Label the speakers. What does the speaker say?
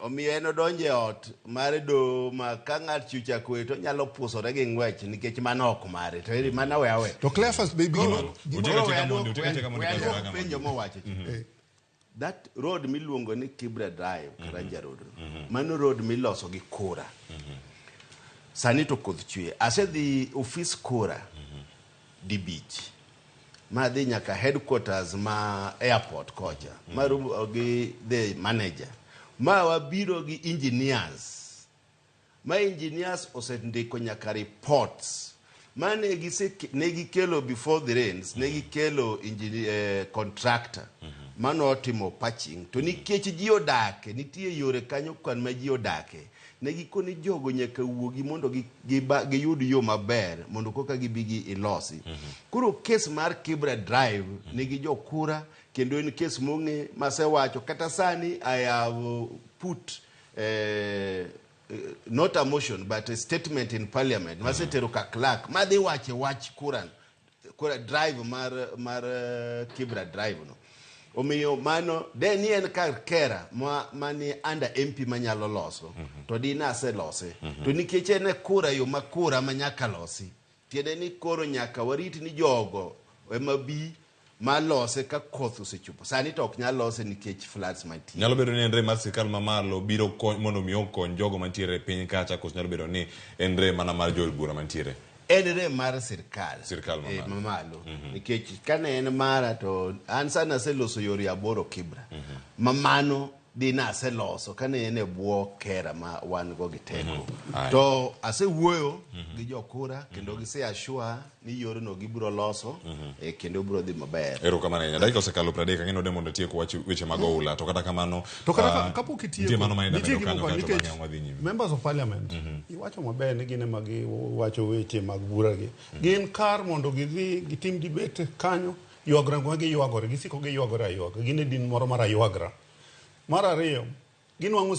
Speaker 1: Omiyo en odonjo e ot mar doho ma ka ng'at chucha kwe to onyalo pusore gi ng'wech nikech mano ok mare. To eri mano we awe.
Speaker 2: To Cleophas be gima
Speaker 3: Otieko
Speaker 1: Koro we
Speaker 3: atieka mondi,
Speaker 1: aduok-
Speaker 3: otieko atieka mondi
Speaker 1: we
Speaker 3: kasto
Speaker 1: aduok
Speaker 3: raga
Speaker 1: penjo
Speaker 3: mondi.
Speaker 1: mowacho cha. That road miluongo ni Kibra Drive, Karanja Road. Mano road miloso gi kura. Sani to koth chwe. Asedhi ofis kura dibich. Madhi nyaka headquarters ma airport kocha. Maromo gi the manager. Ma wabiro gi engineers. Ma engineers osendiko nyaka reports. Ma ne gise ne gikelo before the rains, ne gikelo contractor mano otimo patching. To nikech ji odake, nitie yore kanyo kwan ma ji odake, ne gikoni jogo nyaka wuogi mondo giyud yo maber mondo koka gibi gi ilosi. Koro kes mar Kibra Drive nigi jokura kendo en kes mong'e masewacho kata sani I have put not a motion but a statement in parliament masetero ka clerk madhi wache wach kura kura drive mar Kibra Drive no. Omiyo mano de ni en kar kera ma mani under MP manyalo loso to di naselose. To nikech en e kura yo ma kura ma nyaka losi, tiende ni koro nyaka warit ni jogo ema bi malose ka koth osechopo. Sani to ok nyal lose nikech floods mantie.
Speaker 3: Nyalo bedo ni en rem mar sirkal mamalo biro kony, mondo mi okony jogo mantiere e piny kacha, koso nyalo bedo ni en rem mana mar jood bura mantiere?
Speaker 1: En rem mar sirkal.
Speaker 3: Sirkal mamalo.
Speaker 1: Mamalo. Nikech kane en mara to an sani aseloso yore aboro Kibra. Ma mano di naseloso kane en e bwo kera ma wan go gi teko.
Speaker 3: Aye.
Speaker 1: To asewuoyo gi jokura kendo gise assure ni yorno gibiro loso kendo biro dhi maber.
Speaker 3: Erokamano ahinya. Dakika osekalo 30, ang'e node mondo atiek wach weche mag oula. To kata kamano,
Speaker 2: To kata kapok
Speaker 3: nitie
Speaker 2: itieko,
Speaker 3: mano ma
Speaker 2: nitie
Speaker 3: imedo
Speaker 2: gima
Speaker 3: kanyo
Speaker 2: kwa
Speaker 3: kaeto
Speaker 2: nikech
Speaker 3: bang'e wadhi nyime.
Speaker 2: members of parliament iwacho maber ni gin ema giwacho weche mag buragi. Gin kar mondo gidhi gitim debate kanyo, ywagre ma giywagore, gisiko giywagore aywaga. Gin e din moro mar aywagra. Mar ariyo, ginwang'o